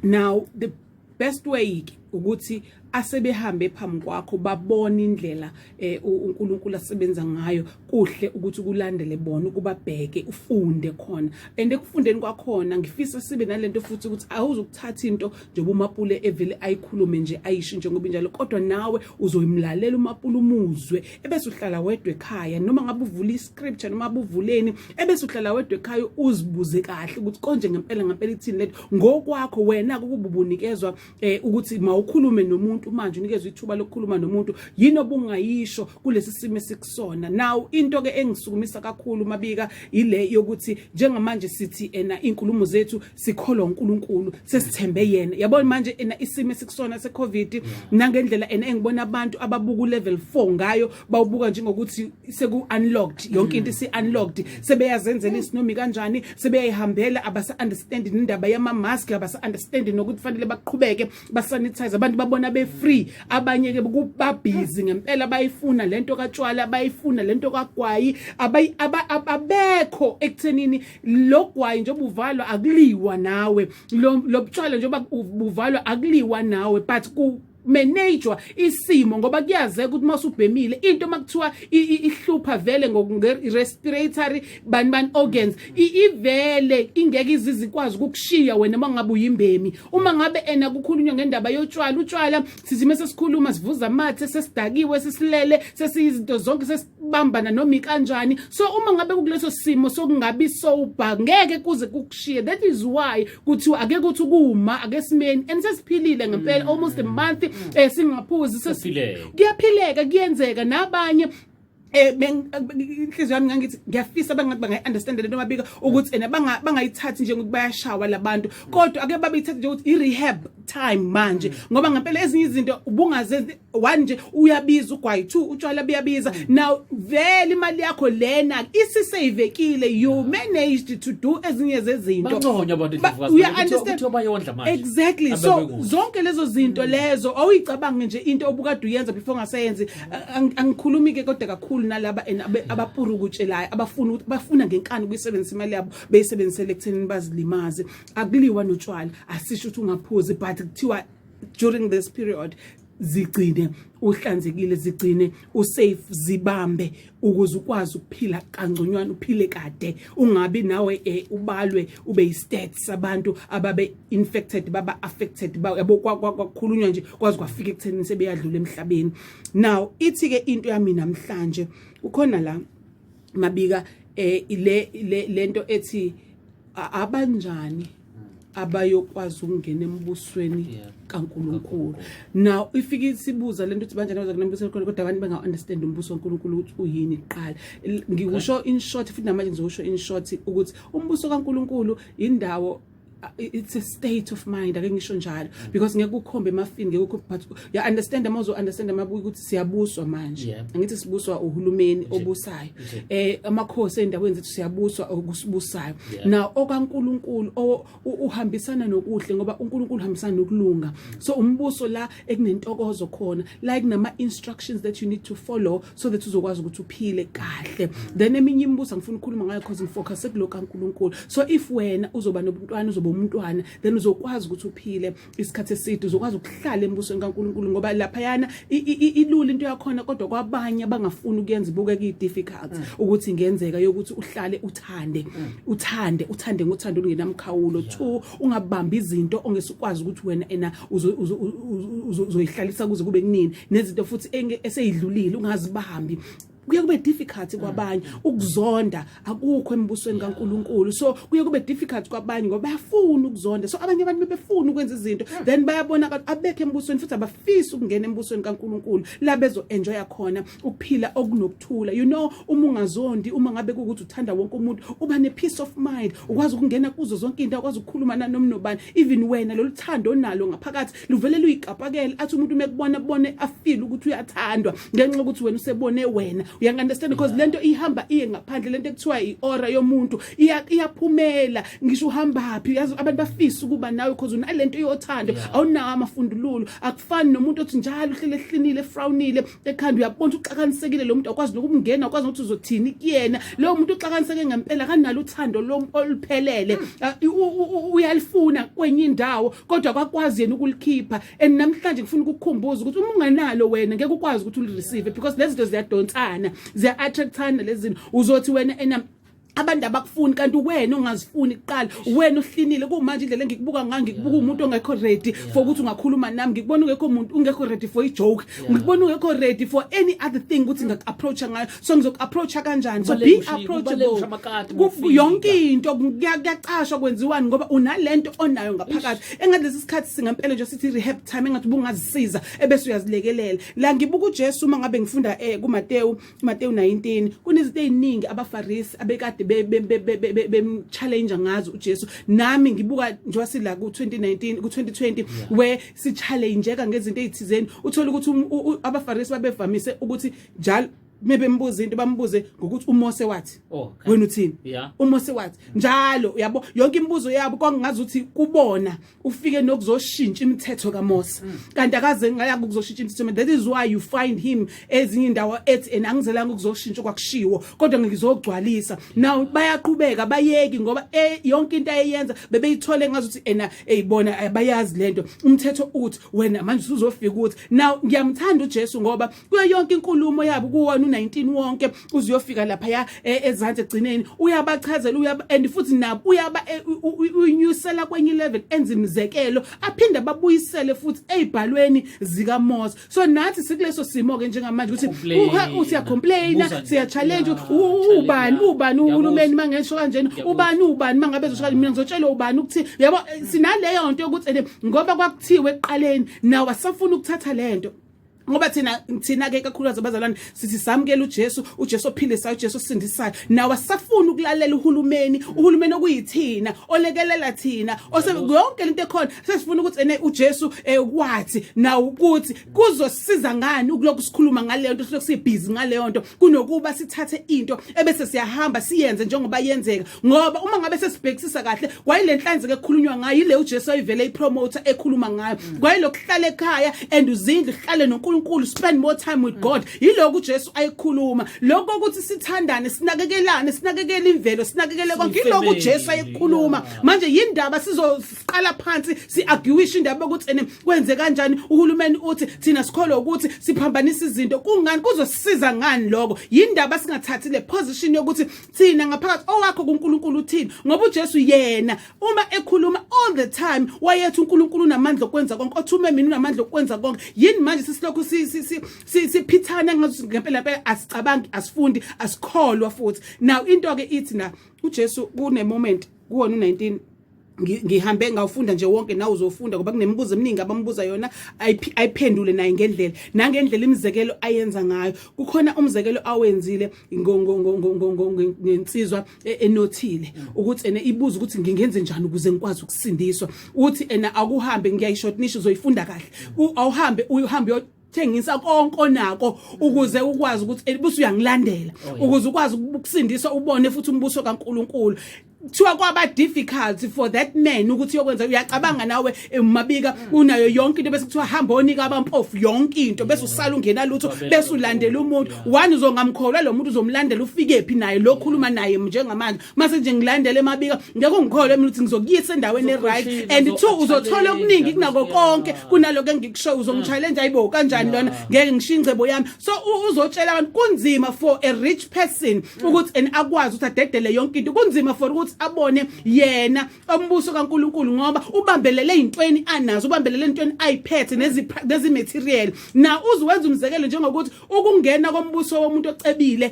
Now the best way ke Ukuthi asebehambe phambi kwakho babona indlela eh uNkulunkulu asebenza ngayo, kuhle ukuthi kulandele bona, ukubabheke, ufunde khona. And ekufundeni kwakhona ngifisa sibe nalento futhi ukuthi awuzukuthatha into njengoba uMapule evele ayikhulume nje, ayisho njengoba injalo, kodwa nawe uzoyimlalela uMapule, umuzwe, ebese uhlala wedwa ekhaya, noma ngabe uvula iscripture noma ubuvuleni, ebese uhlala wedwa ekhaya, uzibuze kahle ukuthi konje ngempela ngempela ithini lento ngokwakho wena. Kukubunikezwa ukuthi mawukhulume nomuntu manje, unikezwe ithuba lokukhuluma nomuntu, yini obungayisho kulesi simo esikusona now? Into ke engisukumisa kakhulu, Mabika, ile yokuthi njengamanje sithi ena inkulumo zethu sikholwa uNkulunkulu, sesithembe yena. Yabona manje ena isimo esikusona seCovid, nangendlela ena engibona abantu ababuka level 4 ngayo, bawubuka njengokuthi seku unlocked yonke into, isi unlocked, sebeyazenzela isinomi kanjani, sebeyayihambela, abasa understand indaba yama mask, abasa understand nokuthi fanele baqhubeke basanitize. Abantu babona be free, abanye ke ba busy ngempela, bayifuna lento katshwala, bayifuna lento kagwayi, abekho ekuthenini lo gwayi njengoba uvalwa akuliwa nawe, lo butshwala njengoba buvalwa akuliwa nawe, but ku manage isimo, ngoba kuyazeka ukuthi masubhemile into makuthiwa ihlupha vele ngoku-respiratory bani bani organs, ivele ingeke izize ikwazi ukukushiya wena uma ngabe uyimbemi. Uma ngabe ena kukhulunywa ngendaba yotshwala, utshwala sizime sesikhuluma, sivuza amathe, sesidakiwe, sesilele, sesiyizinto zonke, sesibambana noma ikanjani. So uma ngabe kukuleso simo sokungabi sober, ngeke kuze kukushiye. That is why kuthiwa ake kuthi kuma, ake simeni, and sesiphilile ngempela almost a month singaphuzi. Kuyaphileka. Kuyaphileka, kuyenzeka nabanye. Inhliziyo yami ngangithi ngiyafisa bangathi bangayi-understand lento, Mabika, ukuthi ena bangayithathi njengokuthi bayashawa labantu, kodwa ake babeyithathe njengokuthi i-rehab time manje, ngoba ngempela ezinye izinto ubungazenzi. One nje uyabiza ugwayi, two utshwala buyabiza. Now vele imali yakho lena isisavekile, you managed to do ezinye zezinto. Banconywa abantu. Uya understand? Kuthiwa bayondla manje. Exactly, so Abebekuhle. zonke lezo zinto lezo awuyicabange nje into obukade uyenza before ngaseyenzi. Angikhulumi ke kodwa kakhulu nalaba abapurukutshelayo, abafuna ukuthi bafuna ngenkani ukuyisebenzisa imali yabo, beyisebenzisele ekuthenini bazilimaze. Akuliwa notshwala, asisho ukuthi ungaphuzi, but kuthiwa during this period zigcine uhlanzekile, zigcine usafe, zibambe ukuze ukwazi ukuphila kangconywana, uphile kade, ungabi nawe ubalwe ube yi-stats abantu ababe infected, baba affected, yabo, kwakhulunywa nje kwazi kwafika ekutheni sebeyadlula emhlabeni. Now ithi ke into yami namhlanje ukhona la, Mabika, ile lento ethi abanjani abayokwazi ukungena embusweni kaNkuluNkulu. Now ifike isibuza lento ukuthi banjani abazokungena embusweni kaNkulunkulu, kodwa abantu benga understand umbuso kaNkulunkulu ukuthi uyini kuqala. Ngikusho in short, futhi namanje ngizosho in short ukuthi umbuso kaNkulunkulu indawo, it's a state of mind, ake ngisho njalo, because ngeke ukhombe emafini, ngeke ukhombe, but you understand ama uzo understand amabuya ukuthi siyabuswa manje. Angithi sibuswa uhulumeni obusayo, amakhosi endaweni zethu, siyabuswa okusibusayo. Now okaNkulunkulu uhambisana nokuhle, ngoba uNkulunkulu uhambisana nokulunga. So umbuso la ekunentokozo khona, la kunama instructions that you need to follow so that uzokwazi ukuthi uphile kahle. Then eminye imibuso angifuni ukukhuluma ngayo because ngifocus kulo kaNkulunkulu. So if wena uzoba nobuntwana, uzoba umntwana, then uzokwazi ukuthi uphile isikhathi eside, uzokwazi ukuhlala embusweni kaNkulunkulu, ngoba laphayana ilula into yakhona. Kodwa kwabanye abangafuni ukuyenza, ibukeka i-difficult ukuthi ingenzeka yokuthi uhlale uthande, uthande, uthande ngothando olungenamkhawulo. Two, ungabambi izinto ongesukwazi ukuthi wena ena uzoyihlalisa kuze kube kunini, nezinto futhi eseyidlulile ungazibambi. Kuye kube difficult kwabanye ukuzonda, akukho embusweni kaNkuluNkulu. So kuye kube difficult kwabanye ngoba bayafuna ukuzonda. So abanye abantu bebefuna ukwenza izinto, then bayabona abekho embusweni, futhi abafisi ukungena embusweni kaNkuluNkulu la bezo enjoya khona ukuphila okunokuthula. Uma ungazondi, uma ngabe kuukuthi uthanda wonke umuntu, uba ne peace of mind, ukwazi ukungena kuzo zonke into, ukwazi ukukhuluma nanoma nobani. Even wena lolu thando onalo ngaphakathi luvele luyikapakele, athi umuntu mekubona, bone afeel ukuthi uyathandwa ngenxa yokuthi wena usebone wena. Uyangi-understand? Because lento ihamba iye ngaphandle, lento ekuthiwa i-aura yomuntu iyaphumela ngisho uhambaphi. Yazi abantu bafisa ukuba nawe because unalento yothando, awunawo amafundululo. Akufani nomuntu othi njalo uhlele ehlinile, efrownile ekhanda, uyabona ukuthi uxakanisekile lo muntu, awukwazi nokumngena, awukwazi ukuthi uzothini kuyena lowo muntu uxakaniseke ngempela, kanalo uthando lo oluphelele. Uyalifuna kwenye indawo kodwa akakwazi yena ukulikhipha. And namhlanje ngifuna ukukukhumbuza ukuthi uma unganalo wena ngeke ukwazi ukuthi ulireceive, because lezi zinto ziyadonsana, ziya-attractana lezi zinto. Uzothi wena ena abantu abakufuni, kanti wena ongazifuni kuqala, wena uhlinile. Kumanje indlela engikubuka ngayo, ngikubuka umuntu ongekho ready for ukuthi ungakhuluma nami, ngikubona ungekho umuntu ungekho ready for ijoke, ngikubona ungekho ready for any other thing ukuthi ngaku-approacha ngayo. So ngizoku-approacha kanjani? So be Kubaluleke approachable. usho amakati uma ufika. Yonke into kuyacashwa, kwenziwani, ngoba unalento onayo ngaphakathi. Engathi lesi sikhathi singempela nje sithi rehab time, engathi ubungazisiza ebese uyazilekelela. La ngibuka uJesu uma ngabe ngifunda kuMateyu, Mateyu 19, kunezinto eziningi abaFarisi abekade bem-challenge ngazo uJesu. Nami ngibuka njengoba sila ku-2019, ku-2020, where si-challengeka ngezinto ezithizeni. Uthola ukuthi abaFarisi babevamise ukuthi njalo mebembuza into bambuze ngokuthi uMose wathi, wena uthini? UMose wathi njalo, uyabo, yonke imibuzo yabo kwakungazi ukuthi kubona ufike nokuzoshintsha imithetho kaMose, kanti akaze ngaya ukuzoshintsha imithetho. That is why you find him ezinye indawo ethi ena angizelanga ukuzoshintsha kwakushiwo kodwa ngizogcwalisa. Now bayaqhubeka bayeki ngoba yonke into ayeyenza bebeyithole ngazuthi ena eyibona abayazi lento, umthetho uthi wena manje usuzofika uthi. Now ngiyamthanda uJesu ngoba kuyo yonke inkulumo yabo kuwona u19 wonke uzuyofika lapha ya ezansi egcineni uyabachazela, uyaba and futhi nabo uyaba uyinyusela kwenye level, enza imizekelo, aphinde babuyisele futhi ezibhalweni zikaMose. So nathi sikuleso simo ke njengamanje ukuthi Complain. Usiya complain, Buza nje. siya challenge. Yeah, ubani challenge, ubani yeah. uhulumeni mangesho kanjena, Ngiyakuzwa. ubani mangabe ezosho kanje, mina ngizotshela ubani ukuthi yabo sinaleyo nto yokuthi ene ngoba kwakuthiwe ekuqaleni, naw asafuna ukuthatha lento ngoba thina ke kakhulukazi abazalwane sithi samukela uJesu, uJesu ophilisayo, uJesu osindisayo. Nawe asafuna ukulalela uhulumeni okuyithina olekelela thina ose yonke lento ekhona. Sesifuna ukuthi ene uJesu kwathi nawo ukuthi kuzosiza ngani ukulokhu sikhuluma ngaleyo nto, silokhu sibhizi ngaleyo nto, kunokuba sithathe into ebese siyahamba siyenze njengoba yenzeka. Ngoba uma ngabe sesibhekisisa kahle, kwayile nhlanzeko ekhulunywa ngayo ile uJesu ayivele ipromoter ekhuluma ngayo, kwayilokuhlala ekhaya and uzindle, uhlale noNkulunkulu, spend more time with God. Yilokhu uJesu ayikhuluma, lokho ukuthi sithandane, sinakekelane, sinakekele imvelo, sinakekele konke, yilokhu uJesu ayikhuluma. Manje yindaba sizoqala phansi si-arguishe indaba yokuthi ene kwenze kanjani, uhulumeni uthi thina sikholwa ukuthi siphambanisa izinto, kungani, kuzosisiza ngani lokho? Yindaba singathathi le position yokuthi thina ngaphakathi owakho kuNkulunkulu uthini? Ngoba uJesu yena uma ekhuluma all the time wayethi uNkulunkulu unamandla okwenza konke, othume mina unamandla okwenza konke. Yini manje sisilokhu siphithana ngathi ngempela impela asicabangi, asifundi, asikholwa futhi? Now into ke ithi na uJesu kune moment kuwona u19, ngihambe ngawufunda nje wonke, nawe uzofunda ngoba kunemibuzo eminingi abambuza yona ayiphendule naye ngendlela nangendlela imizekelo ayenza ngayo. Kukhona umzekelo awenzile ngensizwa enothile ukuthi ene ibuza ukuthi ngingenze njani ukuze ngikwazi ukusindiswa. Uthi ena akuhambe, ngiyayishortnisha, uzoyifunda kahle. Awuhambe uhambe thengisa konke onako ukuze ukwazi ukuthi bese uyangilandela, ukuze ukwazi ukusindiswa, ubone futhi umbuso kaNkuluNkulu. Kuthiwa kwaba difficult for that man ukuthi yokwenza. Uyacabanga nawe, mabika, unayo yonke into bese kuthiwa hamba onika abampofu yonke into bese usala ungena lutho, bese ulandela umuntu one uzongamkholwa lo muntu, uzomlandela ufike phi naye lo khuluma naye njengamanje? Mase nje ngilandele mabika, ngeke ungikholwe mina ukuthi ngizokuyisa endaweni e-right, and two, uzothola okuningi kunako konke kunaloko engikusho. Uzongichallenge, ayibo, kanjani lona, ngeke ngishiye ingcebo yami. So uzotshela abantu kunzima for a rich person ukuthi and akwazi ukuthi adedele yonke into, kunzima for ukuthi abone yena umbuso kaNkuluNkulu ngoba ubambelele ezintweni anazo, ubambelele ezintweni ayiphethe nezi material. Na uzowenza umzekelo njengokuthi ukungena kombuso womuntu ocebile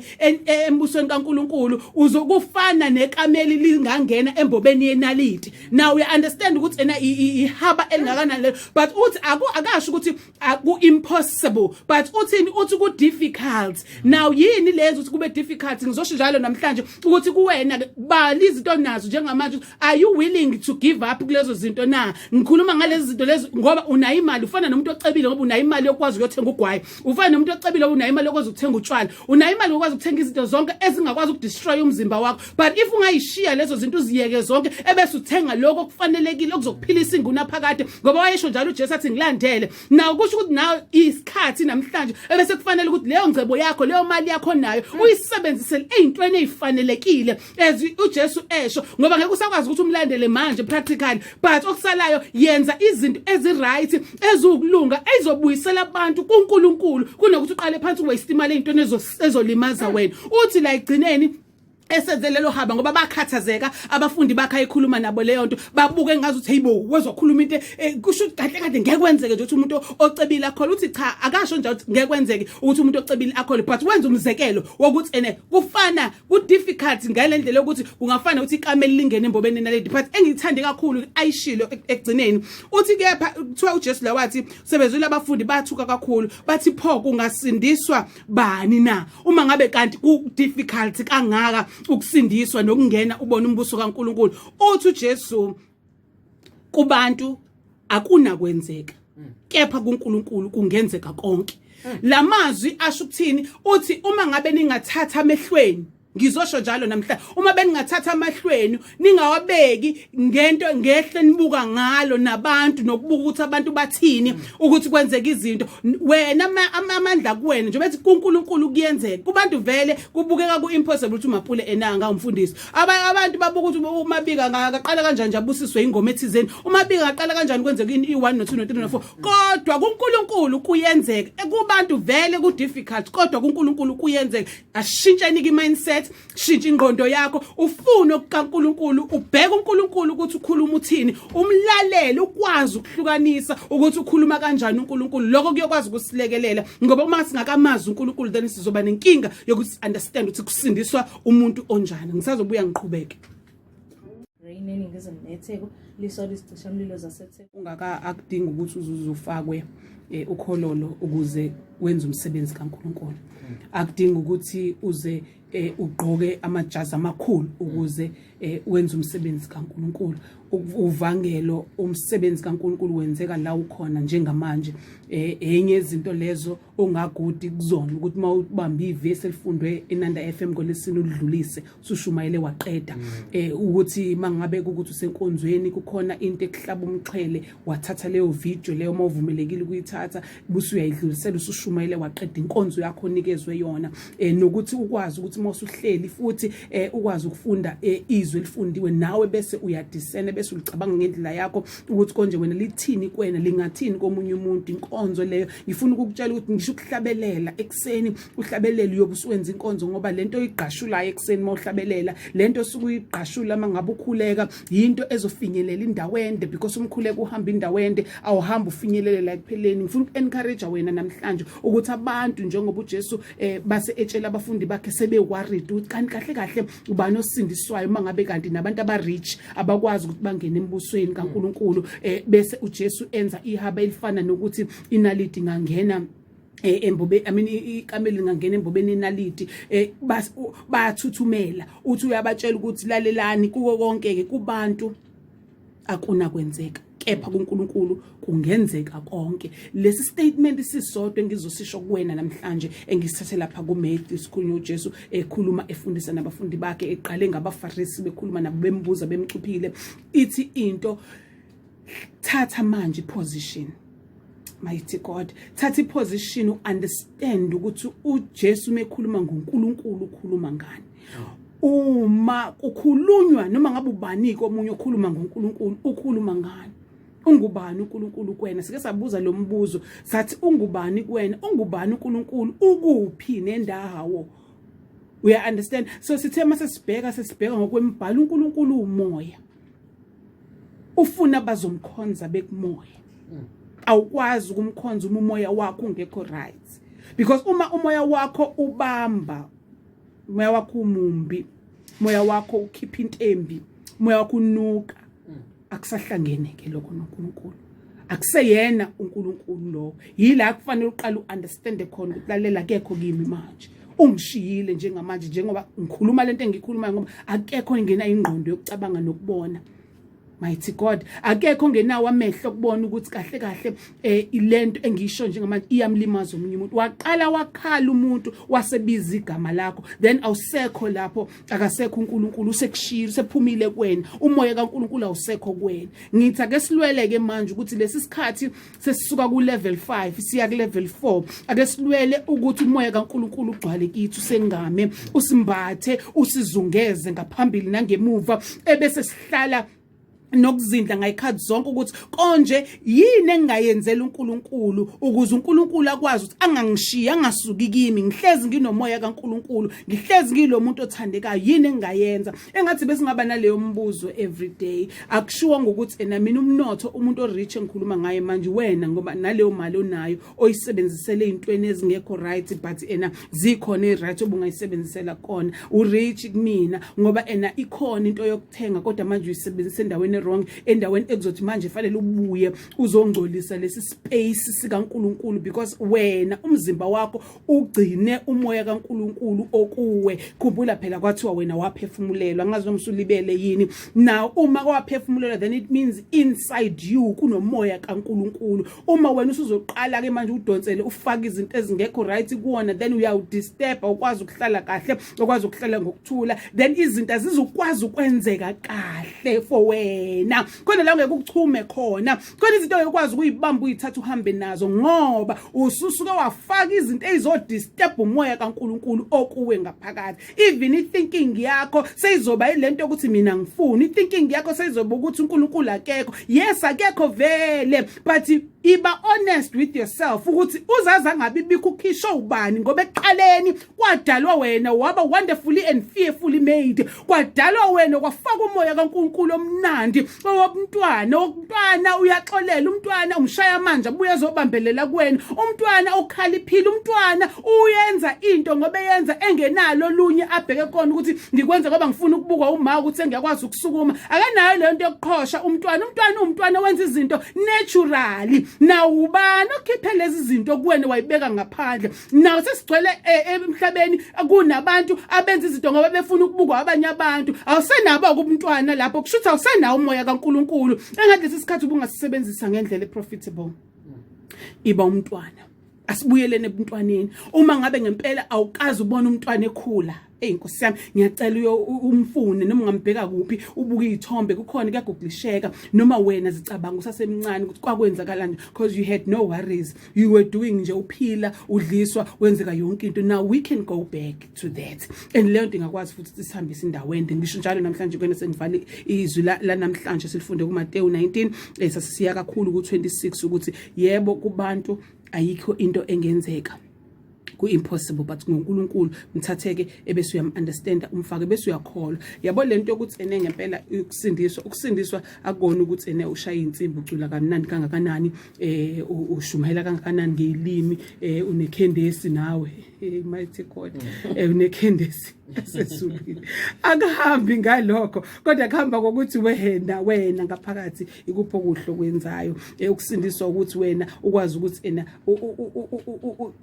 embusweni kaNkuluNkulu uzokufana nekameli lingangena embobeni yenaliti. Now we understand ukuthi ena ihaba elingakanani lelo, but uthi akasho ukuthi aku impossible, but uthini? Uthi ku difficult. Now yini lezi ukuthi kube difficult? Ngizosho njalo namhlanje ukuthi kuwena ke bala izinto. zinto onazo njengamanje, are you willing to give up kulezo zinto na? Ngikhuluma ngalezi zinto lezi ngoba unayo imali. Ufana nomuntu ocebile ngoba unayo imali yokwazi ukuyothenga ugwayi, ufana nomuntu ocebile ngoba unayo imali yokwazi ukuthenga utshwala, unayo imali yokwazi ukuthenga izinto zonke ezingakwazi ukudestroy umzimba wakho. But if ungayishiya lezo zinto, uziyeke zonke, ebese uthenga lokho okufanelekile okuzokuphilisa ingunaphakade, ngoba wayesho njalo uJesu athi ngilandele. Nawo kusho ukuthi nawe isikhathi namhlanje ebese kufanele ukuthi leyo ngcebo yakho, leyo mali yakho nayo uyisebenzisele ey'ntweni ey'fanelekile as uJesu esho, ngoba ngeke usakwazi ukuthi umlandele manje practically, but okusalayo yenza izinto ezi-right, eziwukulunga, ezobuyisela abantu kuNkulunkulu, kunokuthi uqale phansi uwaste imali ey'ntweni ezolimaza wena. Uthi la igcineni esenze lelo haba ngoba bakhathazeka abafundi bakhe ayikhuluma nabo leyo nto, babuke ngazi ukuthi heyibo, wezokhuluma into kusho ukuthi kahle kade ngeke kwenzeke nje ukuthi umuntu ocebile akholwe. Uthi cha, akasho nje ukuthi ngeke kwenzeke ukuthi umuntu ocebile akholwe, but wenza umzekelo wokuthi ene kufana ku-difficult ngale ndlela yokuthi kungafana ukuthi ikameli lingene embobeni naledi. But engiyithande kakhulu ayishilo ekugcineni, uthi kepha kuthiwa uJesu la wathi sebezwile abafundi bathuka kakhulu, bathi pho kungasindiswa bani na uma ngabe kanti ku difficult kangaka ukusindiswa nokungena ubone umbuso kaNkuluNkulu? Uthi uJesu kubantu akunakwenzeka, kepha kuNkulunkulu kungenzeka konke. Lamazwi asho ukuthini? Uthi uma ngabe ningathatha amehlweni, ngizosho njalo namhla, uma beningathatha amahlweni ningawabeki ngento ngehle nibuka ngalo nabantu nokubuka ukuthi abantu bathini ukuthi kwenzeka izinto, wena amandla kuwena nje bethi kuNkulunkulu kuyenzeka. Kubantu vele kubukeka ku-impossible ukuthi uMapule enanga umfundisi. Abantu babuka ukuthi uMabika ngaqala kanjani nje abusiswe ingoma ethizeni, uMabika ngaqala kanjani kwenzeka i-1 no-2 no-3 no-4, kodwa kuNkulunkulu kuyenzeka. Kubantu vele ku-difficult, kodwa kuNkulunkulu kuyenzeka. Ashintsheni ki-mindset, shintsha ingqondo yakho, ufune okukaNkulunkulu, ubheke uNkulunkulu ukuthi ukhuluma uthini, umlalele, ukwazi ukuhlukanisa ukuthi ukhuluma kanjani uNkulunkulu. Lokho kuyokwazi ukusilekelela, ngoba uma singakamazi uNkulunkulu then sizoba nenkinga yokuthi understand ukuthi kusindiswa umuntu onjani. Ngisazobuya ngiqhubeke. Rain eningizimu neTheku lisola izicishamlilo zaseTheku. Ungaka akudingi ukuthi uzuze ufakwe ukhololo ukuze wenze umsebenzi kaNkulunkulu. Akudingi ukuthi uze ugqoke amajazi amakhulu ukuze wenze umsebenzi kaNkulunkulu. Uvangelo, umsebenzi kaNkulunkulu wenzeka la ukhona njengamanje. Enye izinto lezo ongagudi kuzona ukuthi uma ubamba ivesi elifundwe eNanda FM ngolesine udlulise usushumayele waqeda, ukuthi mangabe ukuthi usenkonzweni kukhona into ekuhlaba umxhele, wathatha leyo video leyo uma uvumelekile ukuyithatha, bese uyayidlulisela usushumayele waqeda inkonzo yakho onikezwe yona, nokuthi ukwazi ukuthi uma usuhleli futhi ukwazi ukufunda izwi elifundiwe nawe, bese uyadiscern, bese ulicabanga ngendlela yakho ukuthi konje wena lithini kuwena, lingathini komunye umuntu. Inkonzo leyo. Ngifuna ukukutshela ukuthi ngisho ukuhlabelela ekuseni, uhlabelele uyobe usuwenza inkonzo, ngoba lento oyigqashulayo ekuseni uma uhlabelela, lento osuke uyigqashula uma ngabe ukhuleka, yinto ezofinyelela indawo ende, because umkhuleko uhamba indawo ende, awuhamba ufinyelele la ekupheleni. Ngifuna uku-encourage wena namhlanje ukuthi abantu njengoba uJesu base etshela abafundi bakhe sebe worried ukuthi kanti kahle kahle ubani osindiswayo uma ngabe kanti nabantu aba-rich abakwazi ukuthi bangene embusweni kaNkulunkulu, bese uJesu enza ihaba elifana nokuthi inaliti ingangena embobe, I mean ikameli lingangena embobeni inaliti, bayathuthumela. Uthi uyabatshela ukuthi lalelani, kuko konke ke kubantu akunakwenzeka, kepha kuNkulunkulu kungenzeka konke. Lesi statement sisodwa engizosisho kuwena namhlanje engisithathe lapha kuMatthew, sikhulunywa uJesu ekhuluma efundisa nabafundi bakhe, eqale ngabaFarisi bekhuluma nabo, bembuza bemcuphile. Ithi into, thatha manje position. Mighty God, thatha iposition, uunderstand ukuthi uJesu mekhuluma ngoNkulunkulu ukhuluma ngani. Uma kukhulunywa noma ngabe ubani komunye okhuluma ngoNkulunkulu, ukhuluma ngani? Ungubani uNkulunkulu kuwena? Sike sabuza lo mbuzo, sathi ungubani kuwena? Ungubani uNkulunkulu? Ukuphi nendawo? Uya understand? So sithe mase sibheka ngokwemibhalo, uNkulunkulu umoya, ufuna bazomkhonza bekumoya. Awukwazi ukumkhonza uma umoya wakho ungekho right, because uma umoya wakho ubamba, umoya wakho umumbi, umoya wakho ukhipha intembi, umoya wakho unuka, akusahlangene ke lokho noNkulunkulu, akuseyena uNkulunkulu lo. Yila kufanele uqale uunderstand khona ukuthi lalela, kekho kimi manje. Ungishiyile njengamanje njengoba ngikhuluma lento engikhulumayo ngoba akekho ongena ingqondo yokucabanga nokubona. Mighty God, akekho ongenawo amehlo okubona ukuthi kahle kahle eh ilento engisho njengamanje iyamlimaza omunye umuntu. Waqala wakhala umuntu wasebiza igama lakho, then awusekho lapho, akasekho uNkulunkulu, usekushiyile, usephumile kuwena, umoya kaNkulunkulu awusekho kuwena. Ngithi ake silweleke manje ukuthi lesi sikhathi sesisuka ku level 5 siya ku level 4, ake silwele ukuthi umoya kaNkulunkulu ugcwale kithi, usengame, usimbathe, usizungeze ngaphambili nangemuva, ebese sihlala nokuzindla ngayikhathi zonke ukuthi konje yini engingayenzela uNkulunkulu ukuze uNkulunkulu akwazi ukuthi angangishiyi, angasuki kimi, ngihlezi nginomoya kaNkulunkulu, ngihlezi ngilomuntu othandekayo, yini engingayenza? Engathi besingaba naleyo mbuzo every day. Akushiwo ngokuthi ena mina umnotho, umuntu orich engikhuluma ngaye manje wena, ngoba naleyo mali onayo oyisebenzisele ezintweni ezingekho right, but ena zikhona i-right obungayisebenzisela kona. Urich kumina ngoba ena ikhona into yokuthenga, kodwa manje uyisebenzisa endaweni wrong, endaweni ekuzothi manje fanele ubuye uzongcolisa lesi space sikaNkuluNkulu, because wena umzimba wakho ugcine umoya kaNkuluNkulu okuwe. Khumbula phela kwathiwa wena waphefumulelwa, angazi noma usulibele yini. Now uma kwaphefumulelwa, then it means inside you kunomoya kaNkuluNkulu. Uma wena usuzoqala ke manje udonsele ufake izinto ezingekho right kuwona, then uyawudisturb, awukwazi ukuhlala kahle, ukwazi ukuhlala ngokuthula, then izinto azizukwazi ukwenzeka kahle for wena. Khona la ngeke ukuchume khona, khona izinto ongekwazi ukuyibamba uyithatha uhambe nazo, ngoba ususuke wafaka izinto ezizodisturb umoya kaNkuluNkulu okuwe ngaphakathi. Even i-thinking yakho seyizoba ilento yokuthi mina ngifuni, i-thinking yakho seyizoba ukuthi uNkulunkulu akekho. Yes, akekho vele, but iba honest with yourself ukuthi uzazi angabi bikho ukhishwe ubani, ngoba ekuqaleni kwadalwa wena, waba wonderfully and fearfully made. Kwadalwa wena, kwafaka umoya kaNkulunkulu omnandi owomntwana. Umntwana uyaxolela, umntwana umshaya manje abuye ezobambelela kuwena, umntwana ukhaliphile, umntwana uyenza into ngoba eyenza engenalo olunye abheke kona ukuthi ngikwenza ngoba ngifuna ukubukwa uma ukuthi sengiyakwazi ukusukuma. Akanayo leyo nto yokuqhosha umntwana. Umntwana umntwana wenza izinto naturally. Now ubani okhiphe lezi zinto kuwena wayibeka ngaphandle? Now sesigcwele emhlabeni kunabantu abenza izinto ngoba befuna ukubukwa abanye abantu. Awusenabo ubumntwana lapho, kusho ukuthi awusenawo umoya kaNkuluNkulu. Engathi lesi sikhathi ubungasisebenzisa ngendlela eprofitable. Iba umntwana, asibuyelene ebuntwaneni. Uma ngabe ngempela awukazi ubona umntwana ekhula, Ey Nkosi yami, ngiyacela uyo umfune noma ungambheka kuphi, ubuke izithombe, kukhona kuyaguglisheka, noma wena zicabanga usasemncane ukuthi kwakwenzakalani, because you had no worries, you were doing nje, uphila, udliswa, wenzeka yonke into. Now we can go back to that, and leyo nto ingakwazi futhi ukuthi sihambise indawo ende. Ngisho njalo namhlanje kwena sengivale izwi la namhlanje silifunde kuMateyu 19, sasisiya kakhulu ku26, ukuthi yebo, kubantu ayikho into engenzeka, ku-impossible, but ngoNkulunkulu. Mthatheke ebese uyam-understanda, umfake bese uyakholwa. Yabo lento yokuthi ene ngempela ukusindiswa akukona ukuthi ene ushaya insimbi, ucula kamnandi kangakanani, ushumayela kangakanani ngeyilimi, unekhendesi nawe, mighty God, unekhendesi esezulwini. Akuhambi ngalokho, kodwa kuhamba ngokuthi wena ngaphakathi ikuphi okuhle okwenzayo. Ukusindiswa ukuthi wena ukwazi ukuthi ena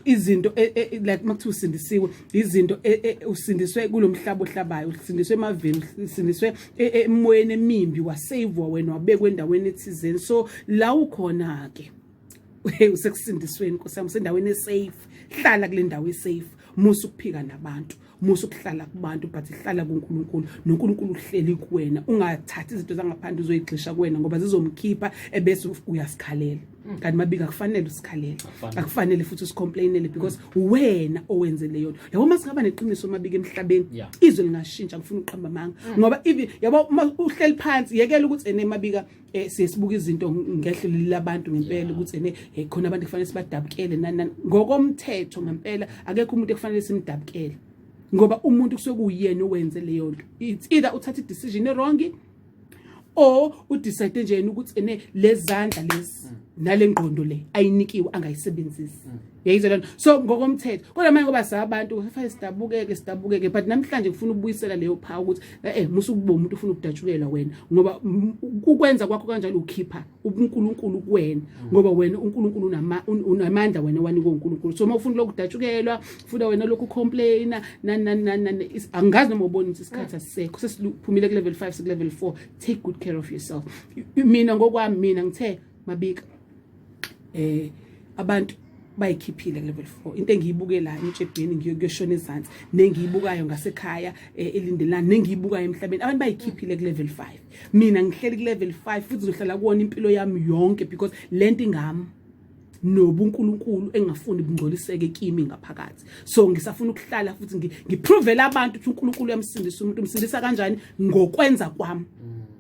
izinto like makuthiwa usindisiwe, izinto usindiswe kulomhlaba ohlabayo, usindiswe emaveni, usindiswe emoyeni emimbi, wasavwa wena, wabekwa endaweni ethizeni. So la ukhona ke usekusindisweni, Nkosi yami, usendaweni esafe. Hlala kule ndawo esafe, musa ukuphika nabantu, musa ukuhlala kubantu, but hlala kuNkulunkulu, noNkulunkulu uhleli kuwena. Ungathathi izinto zangaphandle uzoyigxisha kuwena, ngoba zizomkhipha ebese uyasikhalela. Kanti Mabika akufanele usikhalele, akufanele futhi usicomplainele, because wena owenze leyo nto. Yabo, uma singaba neqiniso, Mabika, emhlabeni izwe lingashintsha. Ngifuna uqamba amanga ngoba even yabo uma uhleli phansi, yekela ukuthi ene Mabika, siye sibuka izinto ngehle labantu ngempela ukuthi ene khona abantu kufanele sibadabukele nani nani. Ngokomthetho ngempela akekho umuntu ekufanele simdabukele, ngoba umuntu kusuke kuyena owenze leyo nto. It's either uthatha i-decision e-wrong Or udecide nje yena ukuthi ene lezandla lezi nalengqondo le ayinikiwe angayisebenzisi. Uyayizwa lento? So ngokomthetho, kodwa manje ngoba sabantu kufanele sidabukeke sidabukeke, but namhlanje ngifuna ukubuyisela leyo power ukuthi musa ukuba umuntu ufuna ukudatshukelwa wena, ngoba ukwenza kwakho kanjalo ukhipha ubuNkulunkulu kuwena, ngoba wena uNkulunkulu unamandla wena wanikwe uNkulunkulu. So uma ufuna lokudatshukelwa, ufuna wena lokhu complaina nani nani nani nani, angazi noma ubona ukuthi isikhathi asisekho, sesiphumile ku level 5 siku level 4. Take good care of yourself. Mina ngokwami, mina ngithe mabika abantu bayikhiphile ku level 4. Into engiyibukela emtshebheni ngiyokuyoshona ezansi, nengiyibukayo ngasekhaya elindelani, nengiyibukayo emhlabeni, abantu bayikhiphile ku level 5. Mina ngihleli ku level 5 futhi ngizohlala kuwona impilo yami yonke, because lento ingami nobuNkulunkulu engingafuni bungcoliseke kimi ngaphakathi. So ngisafuna ukuhlala futhi ngiprovele abantu ukuthi uNkulunkulu uyamsindisa umuntu. Umsindisa kanjani? Ngokwenza kwami.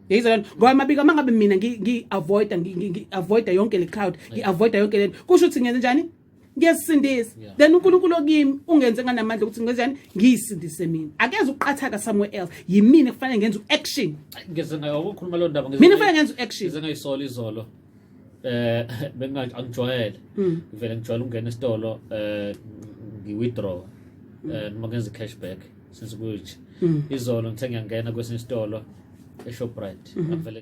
Yayizwa lento? Ngoba mabika mangabe mina ngi-avoida ngi-avoida yonke le crowd, ngi-avoida yonke lento, kusho ukuthi ngenze njani? Ngiyasindisa. Then uNkulunkulu okimi ungenze nganamandla ukuthi ngenze njani? Ngiyisindise mina. Akeze ukuqathaka somewhere else, yimina kufanele ngenze u-action. Ngeze ngayokukhuluma lo ndaba. Mina kufanele ngenze u-action. Ngeze ngayisola izolo, benginga angijwayele, ngivele ngijwayele ukungena esitolo ngi-withdraw noma ngenza i-cashback since kuyinje. Izolo ngithe ngiyangena kwesinye isitolo eShoprite, ngavele